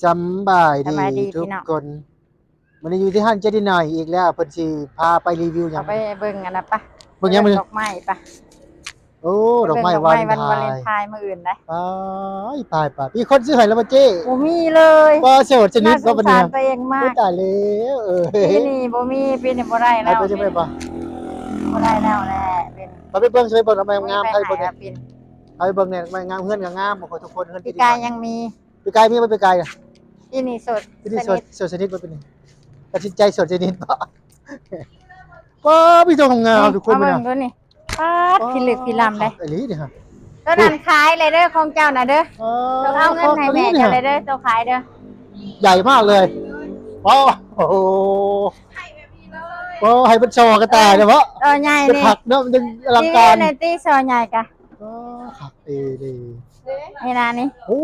ສຳບາຍດີ ສະບາຍດີ ທຸກ ພີ່ນ້ອງ ຄົນ. ມື້ນີ້ຢູ່ທີ່ຮ້ານເຈດີໜ້ອຍອີກແລ້ວ ເພິ່ນຊິພາໄປຣີວິວຫຍັງ? ເອົາໄປເບິ່ງອັນນັ້ນປະ ເບິ່ງຫຍັງມື້ນີ້? ດອກໄມ້ປະ. ໂອ້ ໄປເບິ່ງ ດອກໄມ້ ດອກໄມ້ວັນ ວັນວາເລັນທາຍມື້ອື່ນໄດ໋. ໄປ ໄປ ໄປ ມີຄົນຊື້ໃຫ້ແລ້ວບໍ່ເຈ້? ບໍ່ມີເລີຍ. ບໍ່ ໂສດສະໜິດບໍ່ປານນີ້? ໜ້າສົງສານຕົວເອງມາກ. ໂອ້ ຕາຍແລ້ວ ເອີ ປີນີ້ບໍ່ມີ ປີນີ້ບໍ່ໄດ້ແລ້ວ ໄປ ບໍ່ໄດ້ແລ້ວແຫຼະ ເປັນ ໄປເບິ່ງ ໄປເບິ່ງດອກໄມ້ງາມໆ ໃຜເບິ່ງແດ່ ໄປເບິ່ງແດ່ ດອກໄມ້ງາມ ເຮືອນກໍງາມ ທຸກຄົນ ເຮືອນ ປີກາຍຍັງມີ ປີກາຍມີບໍ່? ປີກາຍ ປີນີ້ໂສດ ປີນີ້ໂສດ ສະໜິດ ໂສດສະໜິດບໍ່? ປີນີ້ຕັດສິນໃຈໂສດສະໜິດບໍ່? ວ້າ ມີແຕ່ງາມໆ ທຸກຄົນ ມາເບິ່ງ ມື້ນີ້ ປາດ ອໍ ພິລຶກພິລຳເດ້ ອີ່ຫຼີນີ້ຮະ. ໂຕນັ້ນຂາຍເລີຍເດີ້ ຂອງເຈົ້ານະເດີ້. ອໍ ຕ້ອງເອົາເງິນໃຫ້ແມ່ເຈົ້າເລີຍເດີ້ ໂຕຂາຍເດີ້. ໃຫຍ່ມາກເລີຍ. ໂອ້ໂຫ ໂອ້ ໃຫ້ເພິ່ນສໍກະຕ່າຍເນາະ. ໂຕໃຫຍ່ນີ້ ຄັກເນາະ ມັນຈຶ່ງອະລັງການ ນີ້ຕິ ສໍໃຫຍ່ກະ. ອໍ ຄັກອີ່ຫຼີ ນີ້ນະນີ້. ໂອ້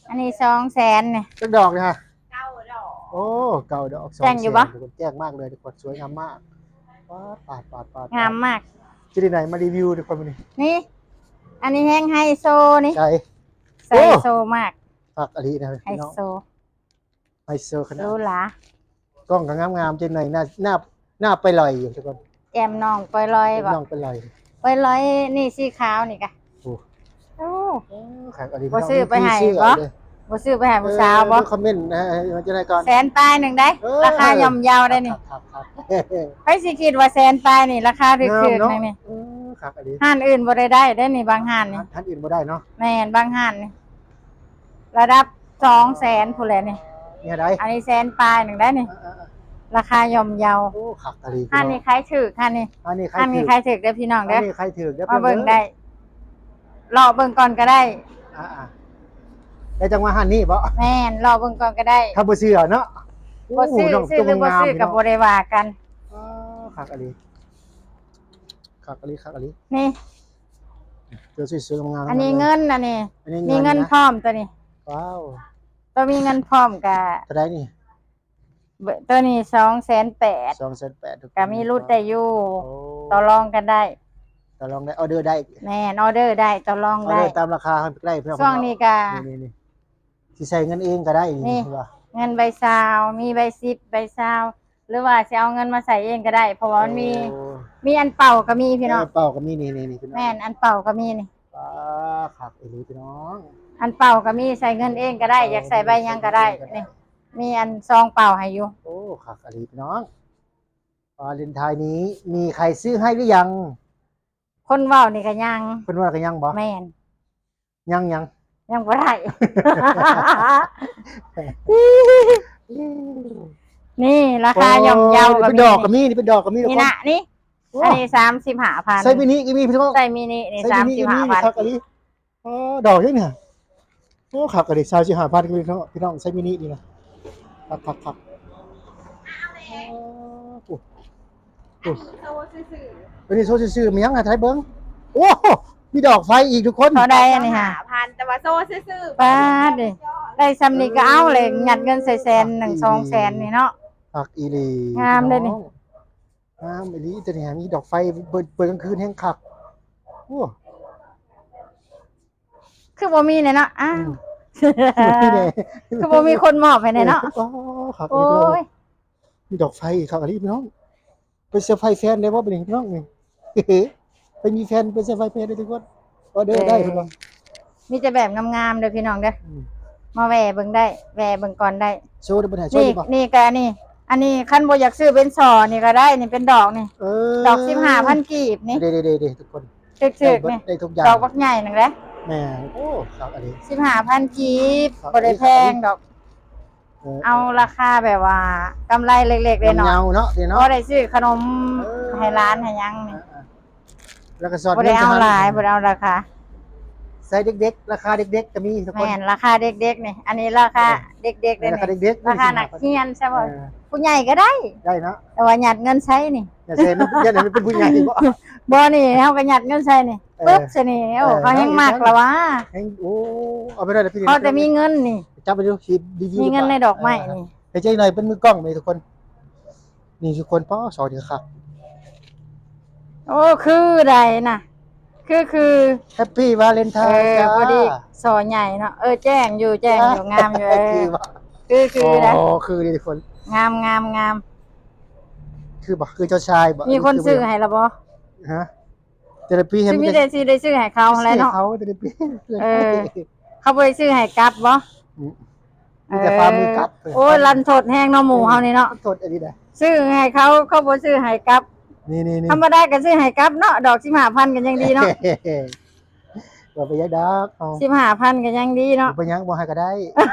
ອັນນີ້ສອງແສນນີ້. ຈັກດອກນີ້ຮະ? ເກົ້າດອກ. ໂອ້ ເກົ້າດອກ ແຈ້ງຢູ່ບໍ່? ສອງແສນ ທຸກຄົນ ແຈ້ງມາກເລີຍ ທຸກຄົນ ສວຍງາມມາກ. ປາດ ປາດ ປາດ ປາດ ງາມມາກ ເຈດີໜ້ອຍມາຣີວິວ ທຸກຄົນ ມື້ນີ້. ນີ້ ອັນນີ້ແຮງໄຮໂຊນີ້ ໃສ່ ໃສ່ ໂອ້ ໂຊມາກ ຄັກອີ່ຫຼີນະ ໄຮ ພີ່ນ້ອງ ໂຊ ໄຮໂຊຂະໜາດ ຫຼູຫຼາ. ກ້ອງກໍງາມໆ ເຈດີໜ້ອຍ ໜ້າ ໜ້າ ໜ້າໄປລອຍຢູ່ ທຸກຄົນ. ແກ້ມນ້ອງໄປລອຍບໍ່? ແກ້ມນ້ອງໄປລອຍ ໄປລອຍ ນີ້ສີຂາວນີ້ກະ. ໂອ້ ໂອ້ ຄັກອີ່ຫຼີ ບໍ່ຊື້ໄປໃຫ້ບໍ່? ບໍ່ຊື້ໄປໃຫ້ຜູ້ສາວບໍ່? ເອີ ຄອມເມັນໃຫ້ ໃຫ້ຈັ່ງໃດກ່ອນ ແສນປາຍໜຶ່ງໄດ໋. ເອີ ລາຄາຍ່ອມເຍົາໄດ໋ນີ້. ຄັກໆໆ ໃຜຊິຄິດວ່າແສນປາຍນີ້ລາຄາຖືກໆ ງາມເນາະ ນີ້. ເອີ ຄັກອີ່ຫຼີ ຮ້ານອື່ນບໍ່ໄດ້ໄດ້ເດ້ນີ້ ບາງຮ້ານນີ້ ຮ້ານ ຮ້ານອື່ນບໍ່ໄດ້ເນາະ. ແມ່ນ ບາງຮ້ານນີ້ ລະດັບສອງແສນພຸ້ນແຫຼະນີ້. ນີ້ໃດ໋? ອັນນີ້ແສນປາຍໜຶ່ງໄດ໋ນີ້. ເອີໆໆ ລາຄາຍ່ອມເຍົາ. ໂອ້ ຄັກອີ່ຫຼີ ຮ້ານນີ້ຂາຍຖືກ ຮ້ານນີ້ ຮ້ານນີ້ຂາຍຖືກເດີ້ພີ່ນ້ອງເດີ້. ຮ້ານນີ້ຂາຍຖືກເດີ້ ມາເບິ່ງໄດ້ ເລາະເບິ່ງກ່ອນກໍໄດ້. ອ່າໆ ແລ້ວຈັ່ງມາຮ້ານນີ້ບໍ່? ແມ່ນ ເລາະເບິ່ງກ່ອນກໍໄດ້ ຖ້າບໍ່ເຊື່ອເນາະ. ບໍ່ເຊື່ອ ຊື້ຫຼືບໍ່ຊື້ກໍບໍ່ໄດ້ວ່າກັນ. ອໍ ຄັກອີ່ຫຼີ ຄັກອີ່ຫຼີ ຄັກອີ່ຫຼີ ນີ້ ຕົວສວຍໆ ງາມໆ ອັນນີ້ເງິນ ອັນນີ້ ອັນນີ້ມີເງິນ ເງິນນະ ພ້ອມຕົວນີ້. ວ້າວ ຕົວມີເງິນພ້ອມກະເທົ່າໃດນີ້? ຕົວນີ້ສອງແສນແປດ ສອງແສນແປດ ກໍມີຫຼຸດໄດ້ຢູ່. ໂອ້ ຕໍ່ລອງກັນໄດ້ ຕໍ່ລອງໄດ້ ອໍເດີໄດ້. ແມ່ນ ອໍເດີໄດ້ ຕໍ່ລອງໄດ້ ອໍເດີຕາມລາຄາເຮົາໄດ້. ຊ່ວງນີ້ກະ ນີ້ໆ ຊິໃສ່ເງິນເອງກໍໄດ້ນີ້ ນີ້ ເຫັນບໍ່? ເງິນໃບຊາວ ມີໃບສິບ ໃບຊາວ ຫຼືວ່າຊິເອົາເງິນມາໃສ່ເອງກໍໄດ້ ເພາະວ່າມັນມີ ໂອ້ ມີອັນເປົ່າກໍມີພີ່ນ້ອງ. ເອີ ເປົ່າກໍມີ ນີ້ໆໆ ພີ່ນ້ອງ ແມ່ນ ອັນເປົ່າກໍມີນີ້. ວ້າ ຄັກອີ່ຫຼີພີ່ນ້ອງ ອັນເປົ່າກໍມີ ໃສ່ເງິນເອງກໍໄດ້ ຢາກໃສ່ໃບຫຍັງກໍໄດ້. ນີ້ ມີອັນຊອງເປົ່າໃຫ້ຢູ່. ໂອ້ ຄັກອີ່ຫຼີພີ່ນ້ອງ ວາເລັນທາຍນີ້ມີໃຄຊື້ໃຫ້ຫຼືຍັງ? ຄົນເວົ້ານີ້ກໍຍັງ ເພິ່ນເວົ້າກໍຍັງບໍ່? ແມ່ນ ຍັງຫຍັງ? ຍັງບໍ່ໄດ້. ນີ້ລາຄາ ໂອ້ ຍ່ອມເຍົາ ນີ້ເປັນດອກກໍມີ ນີ້ເປັນດອກກໍມີ ນີ້ນະ ນີ້ ໂອ້ ອັນນີ້ສາມສິບຫ້າພັນ ໄຊມິນິກໍມີພີ່ນ້ອງ ໄຊມິນິນີ້ ໄຊມິນິກໍມີ ສາມສິບຫ້າພັນ ນີ້ຄັກອີ່ຫຼີ. ອໍ ດອກເດ້ນີ້ ໂອ້ ຄັກອີ່ຫຼີ ສາມສິບຫ້າພັນ ພີ່ນ້ອງ ພີ່ນ້ອງ ໄຊມິນິນີ້ນະ ຄັກໆໆ. ໂອ້ ໂອ້ ອັນນີ້ໂຊຊື່ໆ ມີຫຍັງໃຫ້ໄທເບິ່ງ? ໂອ້ ມີດອກໄຟອີກທຸກຄົນ. ເທົ່າໃດອັນນີ້ຫາ? ຫ້າພັນ ແຕ່ວ່າໂຊຊື່ໆ. ປາດເດ້ ໄດ້ຊ່ຳນີ້ກໍເອົາແຫຼະ ຍັດເງິນໃສ່ແສນໜຶ່ງ ສອງແສນນີ້ເນາະ. ຄັກອີ່ຫຼີ ງາມເດ້ນີ້ ພີ່ນ້ອງ ງາມອີ່ຫຼີ. ຕົວນີ້ມີດອກໄຟ ເປີດ ເປີດກາງຄືນແຮງຄັກ. ໂອ້ ຄືບໍ່ມີແດ່ເນາະ ອ້າວ ອືມ ຄືບໍ່ມີແດ່ ຄືບໍ່ມີຄົນມອບໃຫ້ແດ່ເນາະ. ເອີ ໂອ້ ຄັກອີ່ຫຼີ ໂອ້ຍ ພີ່ນ້ອງ ມີດອກໄຟອີກ ຄັກອີ່ຫຼີພີ່ນ້ອງ. ໄປເຊີໄພແຟນໄດ້ບໍ່ບັດນີ້ພີ່ນ້ອງນີ້? ໄປມີແຟນ ໄປເຊີໄພແຟນໄດ້ທຸກຄົນ ອໍເດີໄດ້ເພິ່ນວ່າ. ມີແຕ່ແບບງາມໆເດີພີ່ນ້ອງເດີ ອືມ ມາແວ່ເບິ່ງໄດ້ ແວ່ເບິ່ງກ່ອນໄດ້. ໂຊໄດ້ບໍ່? ນີ້ ນີ້ກໍອັນນີ້ ອັນນີ້ຄັນບໍ່ຢາກຊື້ເປັນສໍ່ນີ້ກໍໄດ້ ນີ້ເປັນດອກນີ້ ເອີ ດອກສິບຫ້າພັນກີບນີ້. ເດ້ໆໆໆ ທຸກຄົນ ຖືກໆນີ້ ໄດ້ເບິດ ໄດ້ທຸກຢ່າງ ດອກບັກໃຫຍ່ໜຶ່ງເດ້. ແມ່ນ ໂອ້ ຄັກອີ່ຫຼີ ສິບຫ້າພັນກີບ ຄັກ ບໍ່ໄດ້ແພງດອກ. ເອີ ເອົາລາຄາແບບວ່າກຳໄລເລັກໆ ນ້ອຍໆ ເນາະ ພໍໄດ້ຊື້ຂະໜົມ ເອີ ໃຫ້ຫຼານໃຫ້ຫຍັງນີ້ ເອີໆ ແລ້ວກໍສອດ ບໍ່ໄດ້ເອົາຫຼາຍ ບໍ່ໄດ້ເອົາລາຄາ ໃສ່ເດັກໆ ລາຄາເດັກໆກໍມີທຸກຄົນ. ແມ່ນ ລາຄາເດັກໆນີ້ ອັນນີ້ລາຄາ ເອີ ເດັກໆເດ້ນີ້ ລາຄາເດັກໆ ລາຄານັກຮຽນຊະບໍ່ ເອີ ຜູ້ໃຫຍ່ກໍໄດ້ ໄດ້ເນາະ ແຕ່ວ່າຍັດເງິນໃສ່ນີ້ ຢ່າໃສ່ມັນ ຢ້ານໃຫ້ມັນເປັນຜູ້ໃຫຍ່ບໍ່? ບໍ່ ນີ້ເຮົາກໍຍັດເງິນໃສ່ນີ້ ເອີ ປຶບໃສ່ນີ້ ໂອ້ ເອີ ເຂົາແຮງມັກລະຫວາ ແຮງ ໂອ້ ເອົາໄປໄດ້ລະພີ່ ເຂົາແຕ່ມີເງິນນີ້ ຈັບໄປດູ ຊິຣີວິວ ມີເງິນໃນດອກໄມ້ນີ້ ເອີ ໃຫ້ເຈົ້າໜ້ອຍເປັນມືກ້ອງນີ້ທຸກຄົນ. ນີ້ທຸກຄົນ ປ້າ ສອງນີ້ຄັກ ໂອ້ ຄືໃດນະ ຄື ຄື Happy Valentine ເອີ ຈ້າ ພໍດີສໍໃຫຍ່ເນາະ. ເອີ ແຈ້ງຢູ່ ແຈ້ງຢູ່ ຈ້າ ງາມຢູ່ ເອີ ຄືບໍ່? ຄື ຄື ອໍ ນະ ຄືເດ້ທຸກຄົນ ງາມ ງາມ ງາມ. ຄືບໍ່? ຄືເຈົ້າຊາຍບໍ່? ມີຄົນຊື້ໃຫ້ລະບໍ່? ຮະ? ແຕ່ລະປີ ຊິມີແຕ່ຊິໄດ້ຊື້ໃຫ້ເຂົາຫັ້ນແຫຼະເນາະ ຊື້ໃຫ້ເຂົາແຕ່ລະປີ. ເອີ ເຂົາບໍ່ໄດ້ຊື້ໃຫ້ກັບບໍ່? ອືມ ມີແຕ່ຝ່າມືກັບ. ເອີ ໂອ້ຍ ລັນທົດແຮງເນາະ ໝູ່ເຮົານີ້ເນາະ ລັນທົດອີ່ຫຼີນະ. ຊື້ໃຫ້ເຂົາ ເຂົາບໍ່ຊື້ໃຫ້ກັບ. ນີ້ໆໆ ທຳມະດາກໍຊື້ໃຫ້ກັບເນາະ ດອກສິບຫ້າພັນກໍຍັງດີເນາະ. ບໍ່ເປັນຫຍັງດອກ ເອົາ ສິບຫ້າພັນກໍຍັງດີເນາະ. ບໍ່ເປັນຫຍັງ ບໍ່ໃຫ້ກໍໄດ້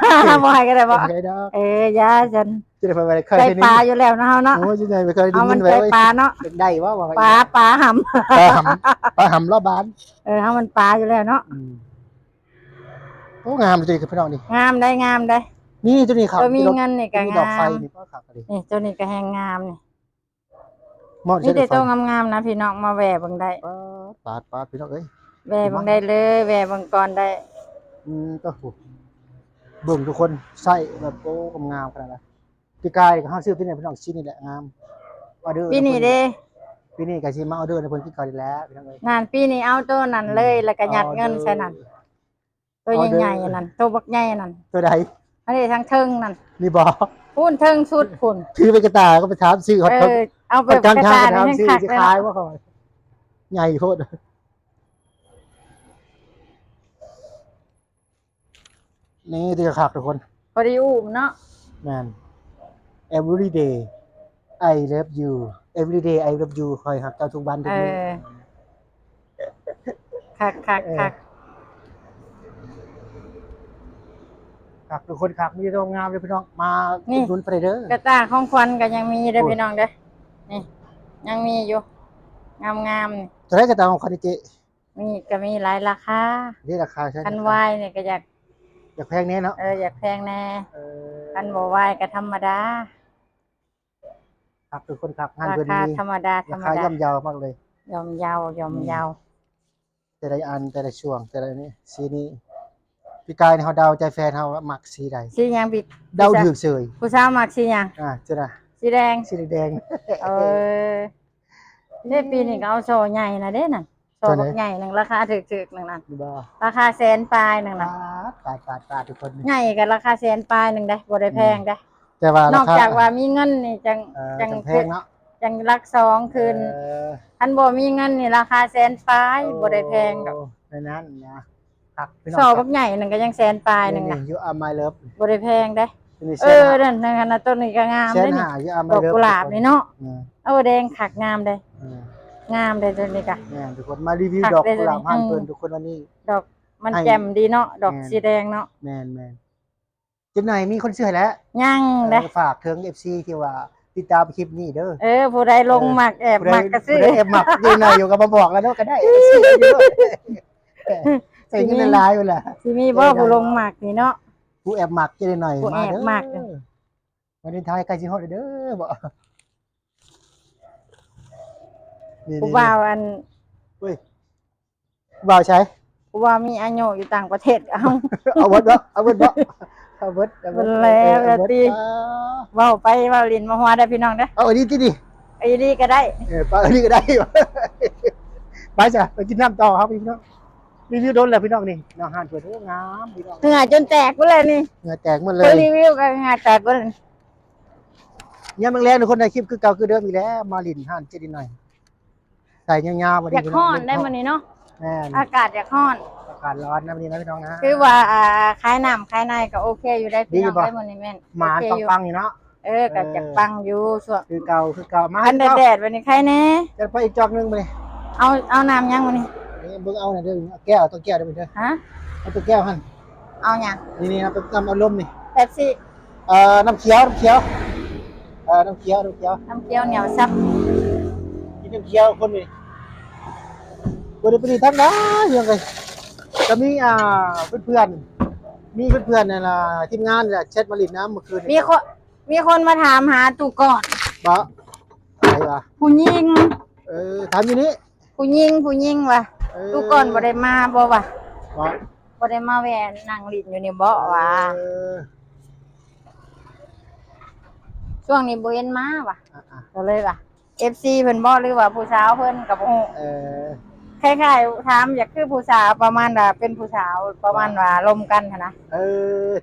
ບໍ່ໃຫ້ກໍໄດ້ບໍ່? ບໍ່ໃຫ້ກໍໄດ້ດອກ. ເອີ ຢ່າຊັ້ນ ຈະໄດ້ໄປໄວ ໃຈປາຢູ່ແລ້ວເນາະເຮົາເນາະ. ໂອ້ຍ ຊິໄດ້ໄປ ເອົາ ໄດ້ເງິນໄວ ໃຈປາເນາະ. ຢາກໄດ້ບໍ່ວ່າ ປາ ປາຫຳ ປາຫຳ ປາຫຳລອບບ້ານ. ເອີ ເຮົາມັນປາຢູ່ແລ້ວເນາະ. ອືມ ໂອ້ ງາມເດ້ພີ່ນ້ອງນີ້ ງາມໄດ໋ ງາມໄດ໋. ນີ້ຕົວນີ້ຂາວ ຕົວມີເງິນນີ້ກໍງາມ ດອກໄຟນີ້ກໍຂາວເດ້. ນີ້ຕົວນີ້ກໍແຮງງາມນີ້ ເໝາະ ມີແຕ່ໂຕງາມໆນະພີ່ນ້ອງ ມາແວ່ເບິ່ງໄດ້. ປາດໆ ພີ່ນ້ອງເອີຍ ແວ່ເບິ່ງໄດ້ເລີຍ ແວ່ເບິ່ງກ່ອນໄດ້. ອືມ ໂອ້ໂຫ ເບິ່ງທຸກຄົນ ໃຊ້ແບບ ໂອ້ ງາມຂະໜາດນະ. ປີກາຍເຮົາຊື້ຕົວນີ້ພີ່ນ້ອງ ສີນີ້ແຫຼະງາມ. ອໍເດີ ປີນີ້ເດ້ ປີນີ້ກໍຊິມາອໍເດີນຳເພິ່ນຄືເກົ່ານີ້ແຫຼະພີ່ນ້ອງເອີຍ. ນັ້ນ ປີນີ້ເອົາໂຕນັ້ນເລີຍ ອືມ ແລ້ວກໍຍັດເງິນໃສ່ນັ້ນ ອໍເດີ ໂຕໃຫຍ່ໆ ອັນນັ້ນ ໂຕບັກໃຫຍ່ອັນນັ້ນ. ໂຕໃດ? ອັນນີ້ທາງເທິງນັ້ນ ນີ້ບໍ່? ພຸ້ນເທິງສຸດພຸ້ນ ຖືເປັນກະຕ່າກໍໄປຖາມຊື້ຮອດ. ເອີ ເອົາແບບກະຕ່ານີ້ແຮງຄັກເລີຍເນາະ. ຂາຍບໍ່? ເຂົາວ່າໃຫຍ່ໂພດ. ນີ້ຕິຄັກທຸກຄົນ ພໍດີອູ້ມເນາະ. ແມ່ນ Every day I love you Every day I love you ຂ້ອຍຮັກເຈົ້າທຸກວັນທຸກມື້. ເອີ ຄັກໆໆ ເອີ ຄັກ ຄັກທຸກຄົນຄັກ ມີແຕ່ງາມເດີພີ່ນ້ອງ ມາອຸດໜູນໄປເດີ. ກະຕ່າຂອງຂວັນກໍຍັງມີເດີພີ່ນ້ອງເດີ ນີ້ຍັງມີຢູ່ ງາມໆ. ເທົ່າໃດກະຕ່າຂອງຂວັນນີ້ເຈ້? ມີ ກໍມີຫຼາຍລາຄາ. ນີ້ລາຄາໃຊ່ ຄັນວາຍນີ້ກໍຢາກ ຢາກແພງແດ່ເນາະ. ເອີ ຢາກແພງແດ່. ເອີ ຄັນບໍ່ວາຍກໍທຳມະດາ. ຄັກ ທຸກຄົນຄັກ ງານເພິ່ນນີ້ ລາຄາທຳມະດາ ລາຄາ ທຳມະດາ ຍ່ອມເຢາມາກເລີຍ. ຍ່ອມເຢາ ຍ່ອມເຢາ. ອືມ ແຕ່ລະອັນ ແຕ່ລະຊ່ວງ ແຕ່ລະນີ້ ສີນີ້ ປີກາຍນີ້ເຮົາເດົາໃຈແຟນເຮົາມັກສີໃດ. ສີຫຍັງ? ເດົາຖືກເສີຍ. ຜູ້ສາວມັກສີຫຍັງ? ອ່າ ຈັ່ງໃດ? ສີແດງ. ສີແດງ. ເອີ ເດ້ ປີນີ້ກໍເອົາສໍໃຫຍ່ນະເດ້ນັ້ນ ສໍບັກໃຫຍ່ໜຶ່ງ ລາຄາຖືກໆໜຶ່ງນັ້ນ ລາຄາແສນປາຍໜຶ່ງນະ. ປາດໆໆ ທຸກຄົນ ໃຫຍ່ກໍລາຄາແສນປາຍໜຶ່ງເດ້ ບໍ່ໄດ້ແພງເດ້. ແຕ່ວ່ານອກຈາກວ່າມີເງິນນີ້ຈັ່ງ ເອີ ຈັ່ງແພງເນາະ ຈັ່ງຫຼັກສອງຂຶ້ນ. ເອີ ຄັນບໍ່ມີເງິນນີ້ລາຄາແສນປາຍ ໂອ້ ບໍ່ໄດ້ແພງດອກ. ແນວນັ້ນນະ ຄັກພີ່ນ້ອງ ສໍບັກໃຫຍ່ໜຶ່ງກໍຍັງແສນປາຍໜຶ່ງນະ. You are my love ບໍ່ໄດ້ແພງເດ້. ເອີ ນັ້ນ ນັ້ນ ໂຕນີ້ກໍງາມເດ້ນີ້ ດອກກຸຫຼາບນີ້ເນາະ. ເອີ ແດງຄັກ ງາມເດ້. ເອີ ງາມເດ້ໂຕນີ້ກະ. ແມ່ນ ທຸກຄົນ ມາຣີວິວດອກກຸຫຼາບຮ້ານເພິ່ນ ເອີ ທຸກຄົນ ວັນນີ້ ດອກມັນແຈ່ມດີເນາະ ດອກສີແດງເນາະ. ແມ່ນໆ ເຈັນໜ້ອຍມີຄົນຊື້ໃຫ້ແລ້ວ. ຍັງເດ້. ເອີ ຝາກເຖິງເອັຟຊີທີ່ວ່າຕິດຕາມຄລິບນີ້ເດີ. ເອີ ຜູ້ໃດຫຼົງມັກແອບມັກກໍຊື້ ຜູ້ໃດແອບມັກເຈັນໜ້ອຍຢູ່ກໍມາບອກລະໂລດກໍໄດ້. ໃສ່ເງິນຫຼາຍໆພຸ້ນລະ ຊິມີບໍ່ຜູ້ຫຼົງມັກນີ້ເນາະ? ຜູ້ແອບມັກເຈັນໜ້ອຍ ຜູ້ແອບມັກ ມາເດີ. ວາເລນທາຍໃກ້ຊິຮອດແລ້ວເດີ. ບໍ່ ນີ້ ຜູ້ບ່າວອັນ ເອີຍ ບ່າວໃສ? ຜູ້ບ່າວມີອາຍຸຢູ່ຕ່າງປະເທດ. ເອົາ ເອົາເບິດບໍ່? ເອົາເບິດບໍ່? ເອົາເບິດ ເອົາເບິດ ເອົາເບິດແລ້ວ ເອີ ເອົາເບິດ ຕິ ອ່າ ເວົ້າໄປເວົ້າຫຼິ້ນມາຫົວໄດ້ພີ່ນ້ອງເດີ. ເອົາອີ່ຫຼີຕິນີ້ ອີ່ຫຼີກໍໄດ້. ເອີ ໄປອີ່ຫຼີກໍໄດ້. ໄປຊະ ໄປກິນນ້ຳຕໍ່ເຮົາພີ່ນ້ອງ. ຣີວິວດົນແລ້ວພີ່ນ້ອງນີ້ ເນາະ ຮ້ານເພິ່ນ ໂອ້ ງາມພີ່ນ້ອງ ເຫື່ອຈົນແຕກພຸ້ນແຫຼະນີ້ ເຫື່ອແຕກໝົດເລີຍ. ເພິ່ນຣີວິວກໍເຫື່ອແຕກໝົດ. ຍາມແລງໆ ທຸກຄົນ ໄດ້ຄລິບຄືເກົ່າຄືເດີມອີກແລ້ວ ມາຫຼິ້ນຮ້ານເຈດີໜ້ອຍ ໃສ່ຍາວໆ. ຢາກຮ້ອນໄດ໋ມື້ນີ້ເນາະ. ແມ່ນ ອາກາດຢາກຮ້ອນ ອາກາດຮ້ອນນະມື້ນີ້ນະພີ່ນ້ອງນະ. ຄືວ່າ ອ່າ ຂາຍນ້ຳຂາຍໃນກໍໂອເຄຢູ່ໄດ໋ພີ່ນ້ອງເອີຍ ມື້ນີ້ແມ່ນ ມາປັງໆຢູ່ເນາະ. ເອີ ກໍຢາກປັງຢູ່ຊ່ວງ ຄືເກົ່າ ຄືເກົ່າ. ມາ ຄັນແດດໆ ບາດນີ້ໄຄແດ່. ຈັດໄປອີກຈອກໜຶ່ງບາດນີ້. ເອົາ ເອົານ້ຳຫຍັງບາດນີ້? ນີ້ເບິ່ງເອົານະເດີ ແກ້ວ ຕ້ອງແກ້ວເດີ ເດີ. ຮະ? ເອົາຕົວແກ້ວຫັ້ນ ເອົາຫຍັງ? ນີ້ໆ ເອົານ້ຳອັດລົມນີ້ ເປັບຊີ. ເອີ ນ້ຳຂຽວ ນ້ຳຂຽວ ເອີ ນ້ຳຂຽວ ນ້ຳຂຽວ ນ້ຳຂຽວໜຽວຊັບ. ກິນນ້ຳຂຽວຄົນນີ້ ບໍ່ໄດ້ໄປຫຼິ້ນທາງໃດ ພີ່ນ້ອງເອີຍ. ກໍມີ ອ່າ ເພື່ອນໆ ມີເພື່ອນໆ ນັ້ນລະ ທີມງານລະ ແຊັດມາຫຼິ້ນນຳມື້ຄືນນີ້. ມີຄົນ ມີຄົນມາຖາມຫາຕູ້ກ່ອນ. ບໍ່? ໃຜວະ? ຜູ້ຍິງ. ເອີ ຖາມຢູ່ນີ້ ຜູ້ຍິງ ຜູ້ຍິງວ່າ ເອີ ຕູ້ກ່ອນບໍ່ໄດ້ມາບໍ່ວະ? ບໍ່ ບໍ່ໄດ້ມາແວ່ນັ່ງຫຼິ້ນຢູ່ນີ້ບໍ່ວະ? ເອີ ຊ່ວງນີ້ບໍ່ເຫັນມາວະ. ອ່າໆ ກໍເລີຍວ່າ ເອັຟຊີເພິ່ນບໍ່ ຫຼືວ່າຜູ້ສາວເພິ່ນກໍບໍ່ຮູ້. ເອີ ຄ້າຍໆຖາມຢາກຄືຜູ້ສາວ ປະມານວ່າເປັນຜູ້ສາວ ປະມານວ່າລົມກັນຫັ້ນນະ. ເອີ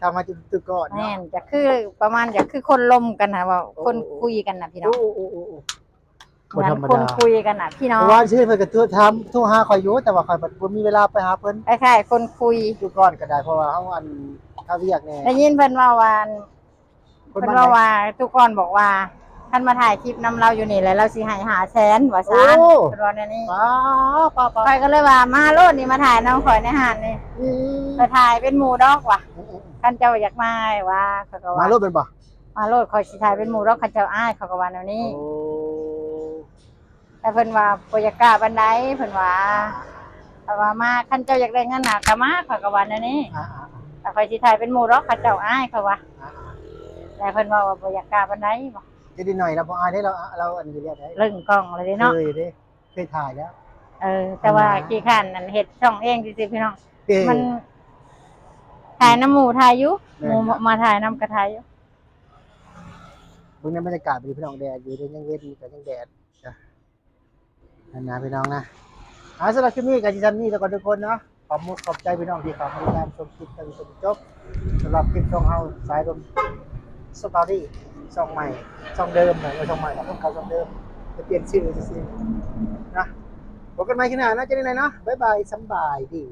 ຖາມຫາຈຸດ ຈຸດກ່ອນເນາະ. ແມ່ນ ຢາກຄື ປະມານຢາກຄືຄົນລົມກັນຫັ້ນ ເວົ້າ ໂອ້ ຄົນຄຸຍກັນນະພີ່ນ້ອງ. ໂອ້ ໂອ້ ໂອ້ ໂອ້ ບໍ່ທຳມະດາ ຄົນຄຸຍກັນນະພີ່ນ້ອງ. ເມື່ອວານນີ້ເພິ່ນກໍໂທ ຖາມ ໂທຫາຂ້ອຍຢູ່ ແຕ່ວ່າຂ້ອຍບັດບໍ່ມີເວລາໄປຫາເພິ່ນ. ຄ້າຍໆຄົນຄຸຍ ຢູ່ກ່ອນກໍໄດ້ ເພາະວ່າເຮົາ ອັນ ຄາວຽກແດ່. ໄດ້ຍິນເພິ່ນເວົ້າວ່າ ເພິ່ນເວົ້າວ່າ ຕຸກອນບອກວ່າ ຄັນມາຖ່າຍຄລິບນຳລາວຢູ່ນີ້ແຫຼະ ລາວຊິໃຫ້ຫ້າແສນວ່າຊັ້ນ. ໂອ້ ເພິ່ນເວົ້າແນວນີ້. ປ້າ ປ້າ ປ້າ ຂ້ອຍກໍເລີຍວ່າ ມາໂລດນີ້ ມາຖ່າຍນຳຂ້ອຍໃນຮ້ານນີ້. ອືມ ຂ້ອຍຖ່າຍເປັນໝູ່ດອກວ່າ. ອືມໆໆ ຄັນເຈົ້າຢາກມາວ່າ ຂ້ອຍກໍວ່າ ມາໂລດແມ່ນບໍ່? ມາໂລດ ຂ້ອຍຊິຖ່າຍເປັນໝູ່ດອກ ຄັນເຈົ້າອາຍ ຂ້ອຍກໍວ່າແນວນີ້. ໂອ້ ແຕ່ເພິ່ນວ່າບໍ່ຢາກກ້າປານໃດ ເພິ່ນວ່າ. ອ່າ ເພິ່ນວ່າມາ ຄັນເຈົ້າຢາກໄດ້ເງິນນະກໍມາ ຂ້ອຍກໍວ່າແນວນີ້. ອ່າໆໆ ແຕ່ຂ້ອຍຊິຖ່າຍເປັນໝູ່ດອກ ຄັນເຈົ້າອາຍ ຂ້ອຍວ່າ. ອ່າໆ ແຕ່ເພິ່ນເວົ້າວ່າບໍ່ຢາກກ້າປານໃດ. ເຈັດນິດໜ້ອຍລາວບໍ່ອາຍເດ້ ລາວ ລາວອັນນີ້ແລ້ວເດ້ ເລື່ອງກ້ອງແລ້ວເດ້ເນາະ. ເຄີຍເດ້ ເຄີຍຖ່າຍແລ້ວ. ເອີ ແຕ່ວ່າ ອັນນ່າ ຂີ້ຄ້ານອັນເຮັດຊ່ອງເອງຊື່ໆ ພີ່ນ້ອງ. ເອີ ມັນຖ່າຍນຳໝູ່ ຖ່າຍຢູ່ ແມ່ນ ໝູ່ ລະ ມາຖ່າຍນຳກໍຖ່າຍຢູ່. ເບິ່ງໃນບັນຍາກາດ ພີ່ນ້ອງ ແດດຢູ່ເດ້ ຍັງເວັນຢູ່ ກໍຍັງແດດ. ອັນນ່າ ພີ່ນ້ອງນະ. ອ່າ ສຳລັບຄລິບນີ້ກໍຊິສ່ຳນີ້ແລ້ວກ່ອນທຸກຄົນເນາະ. ຂອບມຸກຂອບໃຈພີ່ນ້ອງທີ່ເຂົ້າມາຕິດຕາມຊົມຄລິບຈົນຈົບ. ສຳລັບຄລິບຊ່ອງເຮົາ ສາຍລົມສະຕອຣີ ຊ່ອງໃໝ່ ຊ່ອງເດີມ ເອີ ບໍ່ແມ່ນຊ່ອງໃໝ່ ເອົາຂອງເກົ່າ ຊ່ອງເດີມ ແຕ່ປ່ຽນຊື່ຊື່ໆ ນະ. ພົບກັນໃໝ່ຄລິບໜ້າເນາະ ຈັ່ງໃດເນາະ. ບາຍບາຍ ສຳບາຍດີ.